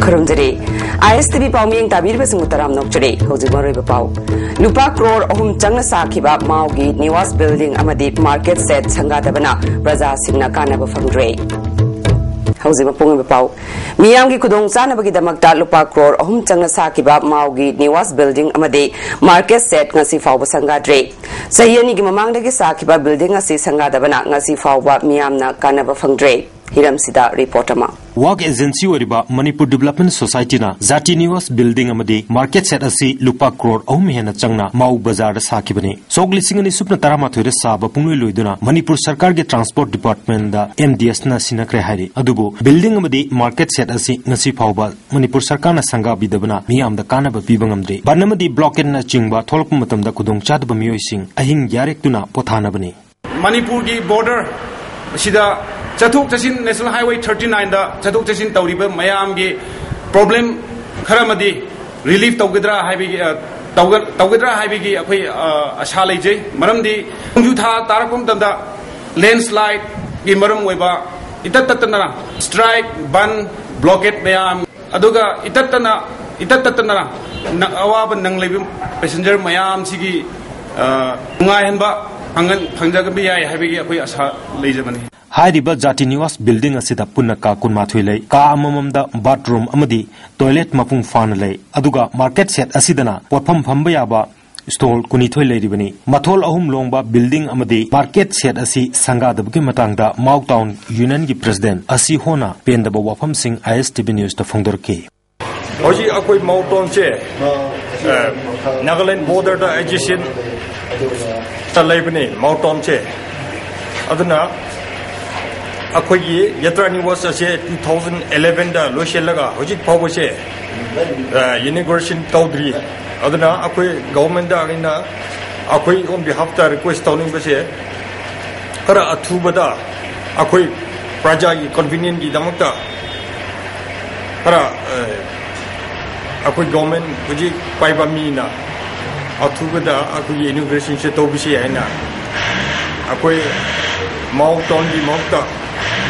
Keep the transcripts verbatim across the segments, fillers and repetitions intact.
ꯈꯨꯔꯨꯝꯖꯔꯤ꯫ ꯑꯥꯏ ꯑꯦꯁ T V ꯄꯥꯎꯃꯤꯌꯦꯡ ꯇꯥꯕꯤꯔꯤꯕꯁꯤꯡꯕꯨ ꯇꯔꯥꯝꯅ ꯑꯣꯛꯆꯔꯤ꯫ ꯍꯧꯖꯤꯛ ꯃꯔꯨꯑꯣꯏꯕ ꯄꯥꯎ꯫ ꯂꯨꯄꯥ ꯀ꯭ꯔꯣꯔ ꯑꯍꯨꯝ ꯆꯪꯅ ꯁꯥꯈꯤꯕ ꯃꯥꯎꯒꯤ ꯅꯤꯋꯥꯁ ꯕꯤꯜꯗꯤꯡ ꯑꯃꯗꯤ ꯃꯥꯔꯀꯦꯠ ꯁꯦꯠ ꯁꯪꯒꯥꯗꯕꯅ ꯄ꯭ꯔꯖꯥꯁꯤꯡꯅ ꯀꯥꯟꯅꯕ ꯐꯪꯗ꯭ꯔꯦ꯫ ꯍꯧꯖꯤꯛ ꯃꯄꯨꯡ ꯑꯣꯏꯕ ꯄꯥꯎ꯫ ꯃꯤꯌꯥꯝꯒꯤ ꯈꯨꯗꯣꯡ ꯆꯥꯅꯕꯒꯤꯗꯃꯛꯇ ꯂꯨꯄꯥ ꯀ꯭ꯔꯣꯔ ꯑꯍꯨꯝ ꯆꯪꯅ ꯁꯥꯈꯤꯕ ꯃꯥꯎꯒꯤ ꯅꯤꯋꯥꯁ ꯕꯤꯜꯗꯤꯡ ꯑꯃꯗꯤ ꯃꯥꯔꯀꯦꯠ ꯁꯦꯠ ꯉꯁꯤ ꯐꯥꯎꯕ ꯁꯪꯒꯥꯗ꯭ꯔꯦ꯫ ꯆꯍꯤ ꯑꯅꯤꯒꯤ ꯃꯃꯥꯡꯗꯒꯤ ꯁꯥꯈꯤꯕ ꯕꯤꯜꯗꯤꯡ ꯑꯁꯤ ꯁꯪꯒꯥꯗꯕꯅ ꯉꯁꯤ ꯐꯥꯎꯕ ꯃꯤꯌꯥꯝꯅ ꯀꯥꯟꯅꯕ ꯐꯪꯗ꯭ꯔꯦ꯫ ꯍꯤꯔꯝꯁꯤꯗ ꯔꯤꯄꯣꯔꯠ ꯑꯃ꯫ ꯋꯥꯛ ꯑꯦꯖꯦꯟꯁꯤ ꯑꯣꯏꯔꯤꯕ ꯃꯅꯤꯄꯨꯔ ꯗꯤꯕꯦꯂꯞꯃꯦꯟ ꯁꯣꯁꯥꯏꯇꯤꯅ ꯖꯥꯇꯤ ꯅꯤꯋꯥꯁ ꯕꯤꯜꯗꯤꯡ ꯑꯃꯗꯤ ꯃꯥꯔꯀꯦꯠ ꯁꯦꯠ ꯑꯁꯤ ꯂꯨꯄꯥ ꯀ꯭ꯔꯣꯔ ꯑꯍꯨꯝ ꯍꯦꯟꯅ ꯆꯪꯅ ꯃꯥꯎ ꯕꯖꯥꯔꯗ ꯁꯥꯈꯤꯕꯅꯤ꯫ ꯁꯣꯛ ꯂꯤꯁꯤꯡ ꯑꯅꯤ ꯁꯨꯞꯅ ꯇꯔꯥꯃꯥꯊꯣꯏꯗ ꯁꯥꯕ ꯄꯨꯡꯂꯣꯏ ꯂꯣꯏꯗꯨꯅ ꯃꯅꯤꯄꯨꯔ ꯁꯔꯀꯥꯔꯒꯤ ꯇ꯭ꯔꯥꯟꯁꯄꯣꯔꯠ ꯗꯤꯄꯥꯔꯠꯃꯦꯟꯗ ꯑꯦꯝ ꯗꯤ ꯑꯦꯁꯅ ꯁꯤꯟꯅꯈ꯭ꯔꯦ ꯍꯥꯏꯔꯤ꯫ ꯑꯗꯨꯕꯨ ꯕꯤꯜꯗꯤꯡ ꯑꯃꯗꯤ ꯃꯥꯔꯀꯦꯠ ꯁꯦꯠ ꯑꯁꯤ ꯉꯁꯤ ꯐꯥꯎꯕ ꯃꯅꯤꯄꯨꯔ ꯁꯔꯀꯥꯔꯅ ꯁꯪꯒꯥꯕꯤꯗꯕꯅ ꯃꯤꯌꯥꯝꯗ ꯀꯥꯟꯅꯕ ꯄꯤꯕ ꯉꯝꯗ꯭ꯔꯤ꯫ ꯕꯟ ꯑꯃꯗꯤ ꯕ꯭ꯂꯣꯀꯦꯠꯅꯆꯤꯡꯕ ꯊꯣꯛꯂꯛꯄ ꯃꯇꯝꯗ ꯈꯨꯗꯣꯡꯆꯥꯗꯕ ꯃꯤꯑꯣꯏꯁꯤꯡ ꯑꯍꯤꯡ ꯌꯥꯔꯦꯛꯇꯨꯅ ꯄꯣꯊꯥꯅꯕꯅꯤ꯫ ꯃꯅꯤꯄꯨꯔꯒꯤ ꯕꯣꯔꯗꯔ ꯑꯁꯤꯗ ꯆꯠꯊꯣꯛ ꯆꯠꯁꯤꯟ, ꯅꯦꯁꯅꯦꯜ ꯍꯥꯏꯋꯦ ꯊꯥꯔꯇꯤ ꯅꯥꯏꯟꯗ ꯆꯠꯊꯣꯛ ꯆꯠꯁꯤꯟ ꯇꯧꯔꯤꯕ ꯃꯌꯥꯝꯒꯤ ꯄ꯭ꯔꯣꯕ꯭ꯂꯦꯝ ꯈꯔ ꯑꯃꯗꯤ ꯔꯤꯂꯤꯐ ꯇꯧꯒꯗ꯭ꯔꯥ ꯍꯥꯏꯕꯒꯤ, ꯑ, ꯇꯧꯒ-, ꯇꯧꯒꯗ꯭ꯔꯥ ꯍꯥꯏꯕꯒꯤ ꯑꯩꯈꯣꯏ, ꯑ, ꯑꯁꯥ ꯂꯩꯖꯩ꯫ ꯃꯔꯝꯗꯤ ꯅꯣꯡꯖꯨ ꯊꯥ ꯇꯥꯔꯛꯄ ꯃꯇꯝꯗ ꯂꯦꯟꯁ꯭ꯂꯥꯏꯗꯀꯤ ꯃꯔꯝ ꯑꯣꯏꯕ ꯏꯇꯠ ꯇꯠꯇꯅ ꯁ꯭ꯇ꯭ꯔꯥꯏꯛ, ꯕꯟ, ꯕ꯭ꯂꯣꯀꯦꯠ ꯃꯌꯥꯝ, ꯑꯗꯨꯒ ꯏꯇꯠꯇꯅ, ꯏꯇꯠ ꯇꯠꯇꯅ ꯅ-, ꯑꯋꯥꯕ ꯅꯪꯂꯤꯕ ꯄꯦꯁꯦꯟꯖꯔ ꯃꯌꯥꯝꯁꯤꯒꯤ, ꯑ, ꯅꯨꯡꯉꯥꯏꯍꯟꯕ ꯐꯪꯍꯟ-, ꯐꯪꯖꯕ ꯌꯥꯏ ꯍꯥꯏꯕꯒꯤ ꯑꯩꯈꯣꯏ ꯑꯁꯥ ꯂꯩꯖꯕꯅꯤ꯫ ꯍꯥꯏꯔꯤꯕ ꯖꯥꯇꯤ ꯅꯤꯋꯥꯁ ꯕꯤꯜꯗꯤꯡ ꯑꯁꯤꯗ ꯄꯨꯟꯅ ꯀꯥ ꯀꯨꯟꯃꯥꯊꯣꯏ ꯂꯩ꯫ ꯀꯥ ꯑꯃꯃꯝꯗ ꯕꯥꯊꯔꯨꯝ ꯑꯃꯗꯤ ꯇꯣꯏꯂꯦꯠ ꯃꯄꯨꯡ ꯐꯥꯅ ꯂꯩ꯫ ꯑꯗꯨꯒ ꯃꯥꯔꯀꯦꯠ ꯁꯦꯠ ꯑꯁꯤꯗꯅ ꯄꯣꯠꯐꯝ ꯐꯝꯕ ꯌꯥꯕ ꯁ꯭ꯇꯣꯜ ꯀꯨꯟꯅꯤꯊꯣꯏ ꯂꯩꯔꯤꯕꯅꯤ꯫ ꯃꯊꯣꯜ ꯑꯍꯨꯝ ꯂꯣꯡꯕ ꯕꯤꯜꯗꯤꯡ ꯑꯃꯗꯤ ꯃꯥꯔꯀꯦꯠ ꯁꯦꯠ ꯑꯁꯤ ꯁꯪꯒꯥꯗꯕꯒꯤ ꯃꯇꯥꯡꯗ ꯃꯥꯎ ꯇꯥꯎꯟ ꯌꯨꯅꯤꯌꯟꯒꯤ ꯄ꯭ꯔꯁꯤꯗꯦꯟ ꯑꯁꯤ ꯍꯣꯅ ꯄꯦꯟꯗꯕ ꯋꯥꯐꯝꯁꯤꯡ ꯑꯥꯏ ꯑꯦꯁ ꯇꯤ ꯚꯤ ꯅ꯭ꯌꯨꯁꯇ ꯐꯣꯡꯗꯣꯔꯛꯈꯤ꯫ ꯍꯧꯖꯤꯛ ꯑꯩꯈꯣꯏ ꯃꯥꯎ ꯇꯥꯎꯟꯁꯦ, ꯑ, ꯅꯥꯒꯥꯂꯦꯟ ꯕꯣꯔꯗꯔꯗ ꯑꯦꯗꯖꯦꯁꯦꯟ ꯇ ꯂꯩꯕꯅꯤ ꯃꯥꯎ ꯇꯥꯎꯟꯁꯦ꯫ ꯑꯗꯨꯅ ꯑꯩꯈꯣꯏꯒꯤ ꯌꯥꯇ꯭ꯔꯥ ꯅꯤꯋꯥꯁ ꯑꯁꯦ ꯇꯨ ꯊꯥꯎꯖꯟ ꯑꯦꯂꯦꯚꯦꯟꯗ ꯂꯣꯏꯁꯤꯜꯂꯒ ꯍꯧꯖꯤꯛ ꯐꯥꯎꯕꯁꯦ, ꯑ, ꯏꯅꯣꯒ꯭ꯔꯦꯁꯟ ꯇꯧꯗ꯭ꯔꯤ꯫ ꯑꯗꯨꯅ ꯑꯩꯈꯣꯏ ꯒꯣꯚꯔꯟꯃꯦꯟꯗ ꯑꯩꯅ, ꯑꯩꯈꯣꯏ on behalf ꯇ ꯔꯤꯀ꯭ꯋꯦꯁ ꯇꯧꯅꯤꯡꯕꯁꯦ, ꯈꯔ ꯑꯊꯨꯕꯗ ꯑꯩꯈꯣꯏ ꯄ꯭ꯔꯖꯥꯒꯤ ꯀꯟꯚꯤꯅꯤꯌꯟꯒꯤꯗꯃꯛꯇ ꯈꯔ, ꯑ, ꯑꯩꯈꯣꯏ ꯒꯣꯚꯔꯟꯃꯦꯟ ꯍꯧꯖꯤꯛ ꯄꯥꯏꯕ ꯃꯤꯅ ꯑꯊꯨꯕꯗ ꯑꯩꯈꯣꯏꯒꯤ ꯏꯅꯣꯒ꯭ꯔꯦꯁꯟꯁꯦ ꯇꯧꯕꯤꯁꯤ ꯍꯥꯏꯅ ꯑꯩꯈꯣꯏ ꯃꯥꯎ ꯇꯥꯎꯟꯒꯤ ꯃꯍꯨꯠꯇ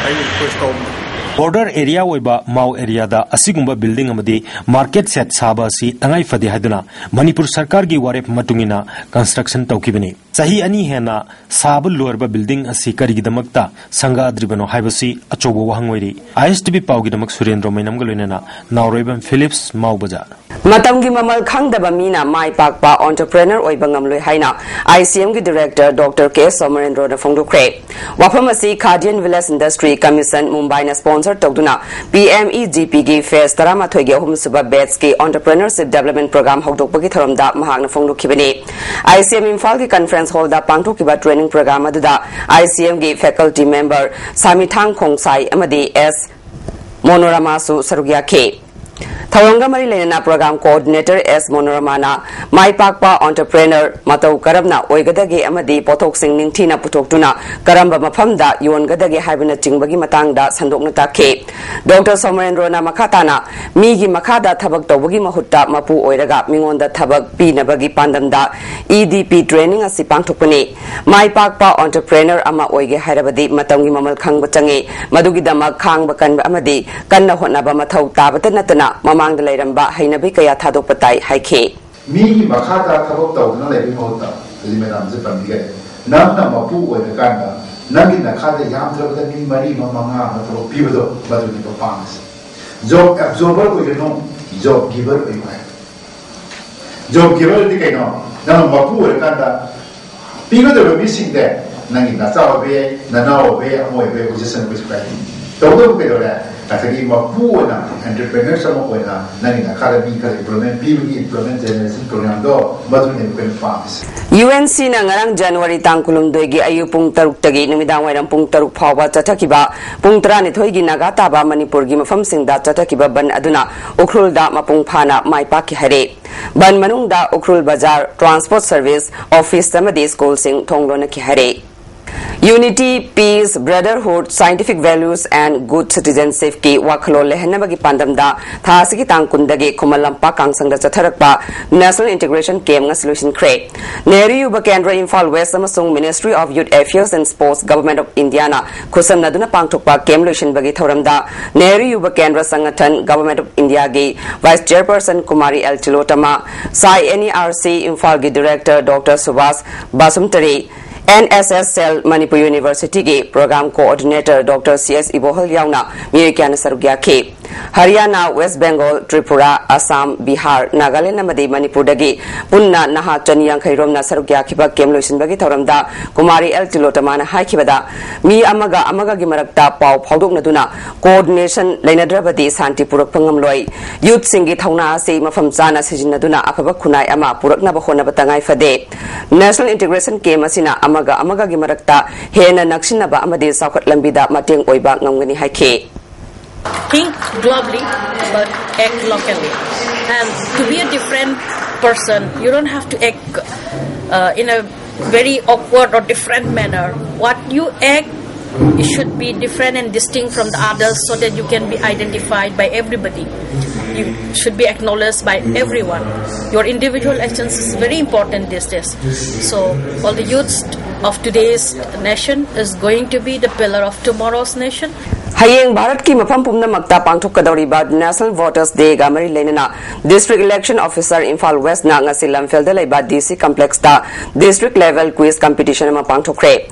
ꯑꯩ ꯔꯤꯀ꯭ꯋꯦꯁ ꯇꯧꯕꯅꯤ꯫ Border area ꯑꯣꯏꯕ ꯃꯥꯎ areaꯗ ꯑꯁꯤꯒꯨꯝꯕ building ꯑꯃꯗꯤ market shed ꯁꯥꯕ ꯑꯁꯤ ꯇꯉꯥꯏ ꯐꯗꯦ ꯍꯥꯏꯗꯨꯅ ꯃꯅꯤꯄꯨꯔ ꯁꯔꯀꯥꯔꯒꯤ ꯋꯥꯔꯦꯞ ꯃꯇꯨꯡ ꯏꯟꯅ construction ꯇꯧꯈꯤꯕꯅꯤ꯫ ꯆꯍꯤ ꯑꯅꯤ ꯍꯦꯟꯅ ꯁꯥꯕ ꯂꯣꯏꯔꯕ building ꯑꯁꯤ ꯀꯔꯤꯒꯤꯗꯃꯛꯇ ꯁꯪꯒꯥꯗ꯭ꯔꯤꯕꯅꯣ ꯍꯥꯏꯕꯁꯤ ꯑꯆꯧꯕ ꯋꯥꯍꯪ ꯑꯣꯏꯔꯤ꯫ ISTV ꯄꯥꯎꯒꯤꯗꯃꯛ ꯁꯨꯔꯦꯟꯗ꯭ꯔꯣ ꯃꯩꯅꯝꯒ ꯂꯣꯏꯅꯅ ꯅꯥꯎꯔꯣꯏꯕꯝ ꯐꯤꯂꯤꯞꯁ, ꯃꯥꯎ ꯕꯖꯥꯔ꯫ ꯃꯇꯝꯒꯤ ꯃꯃꯜ ꯈꯪꯗꯕ ꯃꯤꯅ ꯃꯥꯏ ꯄꯥꯛꯄ entrepreneur ꯑꯣꯏꯕ ꯉꯝꯂꯣꯏ ꯍꯥꯏꯅ ICMꯒꯤ director Doctor K ꯁꯣꯃꯔꯦꯟꯗ꯭ꯔꯣꯅ ꯐꯣꯡꯗꯣꯛꯈ꯭ꯔꯦ꯫ ꯋꯥꯐꯝ ꯑꯁꯤ Khadian Village Industry Commission ꯃꯨꯝꯕꯥꯏꯅ sponsor ꯇꯧꯗꯨꯅ PMEGPꯒꯤ phase ꯇꯔꯥꯃꯥꯊꯣꯏꯒꯤ ꯑꯍꯨꯝꯁꯨꯕ batchꯀꯤ entrepreneurship development program ꯍꯧꯗꯣꯛꯄꯒꯤ ꯊꯧꯔꯝꯗ ꯃꯍꯥꯛꯅ ꯐꯣꯡꯗꯣꯛꯈꯤꯕꯅꯤ꯫ ICM ꯏꯝꯐꯥꯜꯒꯤ conference hallꯗ ꯄꯥꯡꯊꯣꯛꯈꯤꯕ training program ꯑꯗꯨꯗ ICMꯒꯤ faculty member ꯁꯥꯃꯤꯊꯥꯡ ꯈꯣꯡꯁꯥꯏ ꯑꯃꯗꯤ S ꯃꯣꯅꯣꯔꯃꯥꯁꯨ ꯁꯔꯨꯛ ꯌꯥꯈꯤ꯫ ꯊꯧꯔꯝꯒ ꯃꯔꯤ ꯂꯩꯅꯅ program coordinator S ꯃꯣꯅꯣꯔꯃꯥꯅ ꯃꯥꯏ ꯄꯥꯛꯄ entrepreneur ꯃꯇꯧ ꯀꯔꯝꯅ ꯑꯣꯏꯒꯗꯒꯦ ꯑꯃꯗꯤ ꯄꯣꯠꯊꯣꯛꯁꯤꯡ ꯅꯤꯡꯊꯤꯅ ꯄꯨꯊꯣꯛꯇꯨꯅ ꯀꯔꯝꯕ ꯃꯐꯝꯗ ꯌꯣꯟꯒꯗꯒꯦ ꯍꯥꯏꯕꯅꯆꯤꯡꯕꯒꯤ ꯃꯇꯥꯡꯗ ꯁꯟꯗꯣꯛꯅ ꯇꯥꯛꯈꯤ꯫ Doctor ꯁꯣꯃꯔꯦꯟꯗ꯭ꯔꯣꯅ ꯃꯈꯥ ꯇꯥꯅ ꯃꯤꯒꯤ ꯃꯈꯥꯗ ꯊꯕꯛ ꯇꯧꯕꯒꯤ ꯃꯍꯨꯠꯇ ꯃꯄꯨ ꯑꯣꯏꯔꯒ ꯃꯤꯉꯣꯟꯗ ꯊꯕꯛ ꯄꯤꯅꯕꯒꯤ ꯄꯥꯟꯗꯝꯗ EDP training ꯑꯁꯤ ꯄꯥꯡꯊꯣꯛꯄꯅꯤ꯫ ꯃꯥꯏ ꯄꯥꯛꯄ entrepreneur ꯑꯃ ꯑꯣꯏꯒꯦ ꯍꯥꯏꯔꯕꯗꯤ ꯃꯇꯝꯒꯤ ꯃꯃꯜ ꯈꯪꯕ ꯆꯪꯏ꯫ ꯃꯗꯨꯒꯤꯗꯃꯛ ꯈꯥꯡꯕ ꯀꯟꯕ ꯑꯃꯗꯤ ꯀꯟꯅ ꯍꯣꯠꯅꯕ ꯃꯊꯧ ꯇꯥꯕꯇ ꯅꯠꯇꯅ ꯃꯃꯥꯡꯗ ꯂꯩꯔꯝꯕ ꯍꯩꯅꯕꯤ ꯀꯌꯥ ꯊꯥꯗꯣꯛꯄ ꯇꯥꯏ ꯍꯥꯏꯈꯤ꯫ ꯃꯤꯒꯤ ꯃꯈꯥꯗ ꯊꯕꯛ ꯇꯧꯗꯨꯅ ꯂꯩꯕꯒꯤ ꯃꯍꯨꯠꯇ, ꯍꯧꯖꯤꯛ ꯃꯦꯗꯥꯝꯁꯦ ꯄꯟꯕꯤꯈ꯭ꯔꯦ, ꯅꯪꯅ ꯃꯄꯨ ꯑꯣꯏꯔꯀꯥꯟꯗ ꯅꯪꯒꯤ ꯅꯈꯥꯗ ꯌꯥꯝꯗ꯭ꯔꯕꯗ ꯃꯤ ꯃꯔꯤ ꯑꯃ, ꯃꯉꯥ ꯑꯃ ꯊꯕꯛ ꯄꯤꯕꯗꯣ, ꯃꯗꯨꯅꯤꯀꯣ ꯄꯥꯝꯃꯤꯁꯦ꯫ Job absorber ꯑꯣꯏꯒꯅꯨ, job giver ꯑꯣꯏꯌꯨ ꯍꯥꯏ꯫ Job giverꯗꯤ ꯀꯩꯅꯣ? ꯅꯪ ꯃꯄꯨ ꯑꯣꯏꯔꯀꯥꯟꯗ ꯄꯤꯒꯗꯕ ꯃꯤꯁꯤꯡꯗ, ꯅꯪꯒꯤ ꯅꯆꯥ ꯑꯣꯏꯕ ꯌꯥꯏ, ꯅꯅꯥꯎ ꯑꯣꯏꯕ ꯌꯥꯏ, ꯑꯃ ꯑꯣꯏꯕ ꯌꯥꯏ, position ꯀꯩꯁꯨ ꯀꯥꯏꯗꯦ꯫ ꯇꯧꯕꯇꯕꯨ ꯀꯩꯗꯧꯔꯦ? ꯉꯁꯥꯏꯒꯤ ꯃꯄꯨ ꯑꯣꯏꯅ, entrepreneurs ꯑꯃ ꯑꯣꯏꯅ ꯅꯪꯒꯤ ꯅꯈꯥꯗ ꯃꯤ ꯈꯔ employment ꯄꯤꯕꯒꯤ employment generation programꯗꯣ, ꯃꯗꯨꯅꯦꯕ ꯑꯩꯈꯣꯏꯅ ꯄꯥꯝꯃꯤꯁꯦ꯫ UNCꯅ ꯉꯔꯥꯡ January ꯇꯥꯡ ꯀꯨꯟꯍꯨꯝꯗꯣꯏꯒꯤ ꯑꯌꯨꯛ ꯄꯨꯡ ꯇꯔꯨꯛꯇꯒꯤ ꯅꯨꯃꯤꯗꯥꯡ ꯋꯥꯏꯔꯝ ꯄꯨꯡ ꯇꯔꯨꯛ ꯐꯥꯎꯕ ꯆꯠꯊꯈꯤꯕ ꯄꯨꯡ ꯇꯔꯥꯅꯤꯊꯣꯏꯒꯤ ꯅꯥꯒꯥ ꯇꯥꯕ ꯃꯅꯤꯄꯨꯔꯒꯤ ꯃꯐꯝꯁꯤꯡꯗ ꯆꯠꯊꯈꯤꯕ ꯕꯟ ꯑꯗꯨꯅ ꯎꯈ꯭ꯔꯨꯜꯗ ꯃꯄꯨꯡ ꯐꯥꯅ ꯃꯥꯏ ꯄꯥꯛꯈꯤ ꯍꯥꯏꯔꯦ꯫ ꯕꯟ ꯃꯅꯨꯡꯗ ꯎꯈ꯭ꯔꯨꯜ ꯕꯖꯥꯔ, transport service, office ꯑꯃꯗꯤ schoolꯁꯤꯡ ꯊꯣꯡ ꯂꯣꯟꯅꯈꯤ ꯍꯥꯏꯔꯦ꯫ Unity, peace, brotherhood, scientific values and good citizenship ꯀꯤ ꯋꯥꯈꯜꯂꯣꯟ ꯂꯩꯍꯟꯅꯕꯒꯤ ꯄꯥꯟꯗꯝꯗ ꯊꯥ ꯑꯁꯤꯒꯤ ꯇꯥꯡ ꯀꯨꯟꯗꯒꯤ Khuman Lampak ꯀꯥꯡꯁꯪꯗ ꯆꯠꯊꯔꯛꯄ National Integration Camp ꯉꯁꯤ ꯂꯣꯏꯁꯤꯟꯈ꯭ꯔꯦ꯫ ꯅꯦꯍꯔꯨ ꯌꯨꯕ ꯀꯦꯟꯗ꯭ꯔ ꯏꯝꯐꯥꯜ West ꯑꯃꯁꯨꯡ Ministry of Youth Affairs and Sports, Government of Indiaꯅ ꯈꯨꯠꯁꯝꯅꯗꯨꯅ ꯄꯥꯡꯊꯣꯛꯄ camp ꯂꯣꯏꯁꯤꯟꯕꯒꯤ ꯊꯧꯔꯝꯗ ꯅꯦꯍꯔꯨ ꯌꯨꯕ ꯀꯦꯟꯗ꯭ꯔ ꯁꯪꯒꯊꯟ, Government of Indiaꯒꯤ Vice Chairperson Kumari L Tilotama, SAI NERC ꯏꯝꯐꯥꯜꯒꯤ Director Doctor Subhas ꯕꯥꯁꯨꯝꯇꯔꯤ, NSS Cell Manipur Universityꯒꯤ Program Coordinator Doctor C S ꯏꯕꯣꯍꯜ ꯌꯥꯎꯅ ꯃꯤꯑꯣꯏ ꯀꯌꯥꯅ ꯁꯔꯨꯛ ꯌꯥꯈꯤ꯫ ꯍꯔꯤꯌꯥꯅꯥ, ꯋꯦꯁ ꯕꯦꯡꯒꯣꯜ, ꯇ꯭ꯔꯤꯄꯨꯔꯥ, ꯑꯁꯥꯝ, ꯕꯤꯍꯥꯔ, ꯅꯥꯒꯥꯂꯦꯟ ꯑꯃꯗꯤ ꯃꯅꯤꯄꯨꯔꯗꯒꯤ ꯄꯨꯟꯅ ꯅꯍꯥ ꯆꯅꯤ ꯌꯥꯡꯈꯩ ꯔꯣꯝꯅ ꯁꯔꯨꯛ ꯌꯥꯈꯤꯕ camp ꯂꯣꯏꯁꯤꯟꯕꯒꯤ ꯊꯧꯔꯝꯗ ꯀꯨꯃꯥꯔꯤ ꯑꯦꯜ ꯇꯤꯂꯣꯇꯃꯥꯅ ꯍꯥꯏꯈꯤꯕꯗ, ꯃꯤ ꯑꯃꯒ ꯑꯃꯒꯒꯤ ꯃꯔꯛꯇ ꯄꯥꯎ ꯐꯥꯎꯗꯣꯛꯅꯗꯨꯅ coordination ꯂꯩꯅꯗ꯭ꯔꯕꯗꯤ ꯁꯥꯟꯇꯤ ꯄꯨꯔꯛꯄ ꯉꯝꯂꯣꯏ꯫ Youthꯁꯤꯡꯒꯤ ꯊꯧꯅꯥ ꯑꯁꯤ ꯃꯐꯝ ꯆꯥꯅ ꯁꯤꯖꯤꯟꯅꯗꯨꯅ ꯑꯐꯕ ꯈꯨꯟꯅꯥꯏ ꯑꯃ ꯄꯨꯔꯛꯅꯕ ꯍꯣꯠꯅꯕ ꯇꯉꯥꯏ ꯐꯗꯦ꯫ National Integration Camp ꯑꯁꯤꯅ ꯑꯃꯒ ꯑꯃꯒꯒꯤ ꯃꯔꯛꯇ ꯍꯦꯟꯅ ꯅꯛꯁꯤꯟꯅꯕ ꯑꯃꯗꯤ ꯆꯥꯎꯈꯠ ꯂꯝꯕꯤꯗ ꯃꯇꯦꯡ ꯑꯣꯏꯕ ꯉꯝꯒꯅꯤ ꯍꯥꯏꯈꯤ꯫ Think globally, but act locally. And to be a different person, you don't have to act uh, in a very awkward or different manner. What you act, it should be different and distinct from the others so that you can be identified by everybody. You should be acknowledged by everyone. Your individual actions is very important these days. So all the youths of today's nation is going to be the pillar of tomorrow's nation. ꯍꯌꯦꯡ ꯚꯥꯔꯠꯀꯤ ꯃꯐꯝ ꯄꯨꯝꯅꯃꯛꯇ ꯄꯥꯡꯊꯣꯛꯀꯗꯧꯔꯤꯕ National Voters Dayꯒ ꯃꯔꯤ ꯂꯩꯅꯅ District Election Officer Imphal Westꯅ ꯉꯁꯤ ꯂꯝꯐꯦꯜꯗ ꯂꯩꯕ DC Complexꯇ District Level Quiz Competition ꯑꯃ ꯄꯥꯡꯊꯣꯛꯈ꯭ꯔꯦ꯫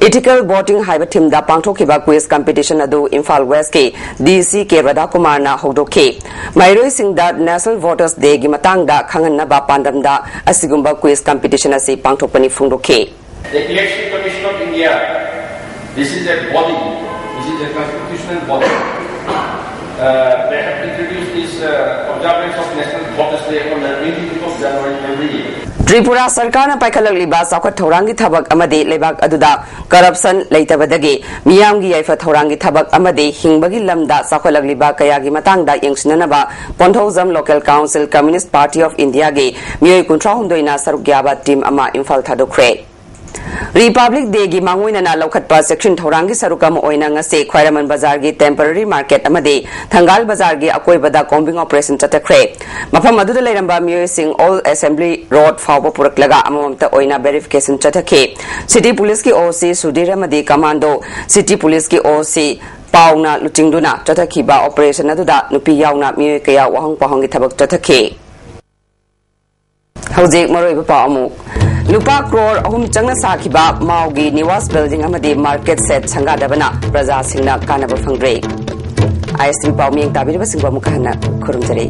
Ethical Voting ꯍꯥꯏꯕ themeꯗ ꯄꯥꯡꯊꯣꯛꯈꯤꯕ quiz competition ꯑꯗꯨ ꯏꯝꯐꯥꯜ Westꯀꯤ DC ꯀꯦ ꯔꯥꯙꯥꯀꯨꯃꯥꯔꯅ ꯍꯧꯗꯣꯛꯈꯤ꯫ ꯃꯍꯩꯔꯣꯏꯁꯤꯡꯗ National Voters Dayꯒꯤ ꯃꯇꯥꯡꯗ ꯈꯪꯍꯟꯅꯕ ꯄꯥꯟꯗꯝꯗ ꯑꯁꯤꯒꯨꯝꯕ quiz competition ꯑꯁꯤ ꯄꯥꯡꯊꯣꯛꯄꯅꯤ ꯐꯣꯡꯗꯣꯛꯈꯤ꯫ The Election Commission of India, this is a body, this is a constitutional body. Uh, they have introduced this uh, observance of National Voters Day on the twenty-fifth of January every year. Tripura ꯁꯔꯀꯥꯔꯅ ꯄꯥꯏꯈꯠꯂꯛꯂꯤꯕ ꯆꯥꯎꯈꯠ ꯊꯧꯔꯥꯡꯒꯤ ꯊꯕꯛ ꯑꯃꯗꯤ ꯂꯩꯕꯥꯛ ꯑꯗꯨꯗ corruption ꯂꯩꯇꯕꯗꯒꯤ ꯃꯤꯌꯥꯝꯒꯤ ꯌꯥꯏꯐ ꯊꯧꯔꯥꯡꯒꯤ ꯊꯕꯛ ꯑꯃꯗꯤ ꯍꯤꯡꯕꯒꯤ ꯂꯝꯗ ꯆꯥꯎꯈꯠꯂꯛꯂꯤꯕ ꯀꯌꯥꯒꯤ ꯃꯇꯥꯡꯗ ꯌꯦꯡꯁꯤꯟꯅꯅꯕ ꯄꯣꯟꯊꯧꯖꯝ Local Council Communist Party of Indiaꯒꯤ ꯃꯤꯑꯣꯏ ꯀꯨꯟꯊ꯭ꯔꯥ ꯍꯨꯝꯗꯣꯏꯅ ꯁꯔꯨꯛ ꯌꯥꯕ team ꯑꯃ ꯏꯝꯐꯥꯜ ꯊꯥꯗꯣꯛꯈ꯭ꯔꯦ꯫ ꯔꯤꯄꯕ꯭ꯂꯤꯛ ꯗꯦꯒꯤ ꯃꯥꯡꯑꯣꯏꯅꯅ ꯂꯧꯈꯠꯄ ꯆꯦꯛꯁꯤꯟ ꯊꯧꯔꯥꯡꯒꯤ ꯁꯔꯨꯛ ꯑꯃ ꯑꯣꯏꯅ ꯉꯁꯤ ꯈ꯭ꯋꯥꯏꯔꯝꯕꯟ ꯕꯖꯥꯔꯒꯤ ꯇꯦꯝꯄꯔꯔꯤ ꯃꯥꯔꯀꯦꯠ ꯑꯃꯗꯤ ꯊꯪꯒꯥꯜ ꯕꯖꯥꯔꯒꯤ ꯑꯀꯣꯏꯕꯗ ꯀꯣꯝꯕꯤꯡ ꯑꯣꯄꯔꯦꯁꯟ ꯆꯠꯊꯈ꯭ꯔꯦ꯫ ꯃꯐꯝ ꯑꯗꯨꯗ ꯂꯩꯔꯝꯕ ꯃꯤꯑꯣꯏꯁꯤꯡ ꯑꯣꯜ ꯑꯦꯁꯦꯝꯕ꯭ꯂꯤ ꯔꯣꯗ ꯐꯥꯎꯕ ꯄꯨꯔꯛꯂꯒ ꯑꯃꯃꯝꯇ ꯑꯣꯏꯅ ꯚꯦꯔꯤꯐꯤꯀꯦꯁꯟ ꯆꯠꯊꯈꯤ꯫ ꯁꯤꯇꯤ ꯄꯨꯂꯤꯁꯀꯤ ꯑꯣ ꯁꯤ ꯁꯨꯙꯤꯔ ꯑꯃꯗꯤ ꯀꯃꯥꯟꯗꯣ ꯁꯤꯇꯤ ꯄꯨꯂꯤꯁꯀꯤ ꯑꯣ ꯁꯤ ꯄꯥꯎꯅ ꯂꯨꯆꯤꯡꯗꯨꯅ ꯆꯠꯊꯈꯤꯕ ꯑꯣꯄꯔꯦꯁꯟ ꯑꯗꯨꯗ ꯅꯨꯄꯤ ꯌꯥꯎꯅ ꯃꯤꯑꯣꯏ ꯀꯌꯥ ꯋꯥꯍꯪ ꯄꯥꯎꯍꯪꯒꯤ ꯊꯕꯛ ꯆꯠꯊꯈꯤ꯫ ꯍꯧꯖꯤꯛ ꯃꯔꯨꯑꯣꯏꯕ ꯄꯥꯎ ꯑꯃꯨꯛ꯫ ꯂꯨꯄꯥ ꯀ꯭ꯔꯣꯔ ꯑꯍꯨꯝ ꯆꯪꯅ ꯁꯥꯈꯤꯕ ꯃꯥꯎꯒꯤ ꯅꯤꯋꯥꯁ ꯕꯤꯜꯗꯤꯡ ꯑꯃꯗꯤ ꯃꯥꯔꯀꯦꯠ ꯁꯦꯠ ꯁꯪꯒꯥꯗꯕꯅ ꯄ꯭ꯔꯖꯥꯁꯤꯡꯅ ꯀꯥꯟꯅꯕ ꯐꯪꯗ꯭ꯔꯦ꯫ ꯑꯥꯏ ꯑꯦꯁ ꯇꯤ ꯚꯤ ꯄꯥꯎ ꯃꯤꯠꯌꯦꯡ ꯇꯥꯕꯤꯔꯤꯕꯁꯤꯡꯕꯨ ꯑꯃꯨꯛꯀ ꯍꯟꯅ ꯈꯨꯔꯨꯝꯖꯔꯤ꯫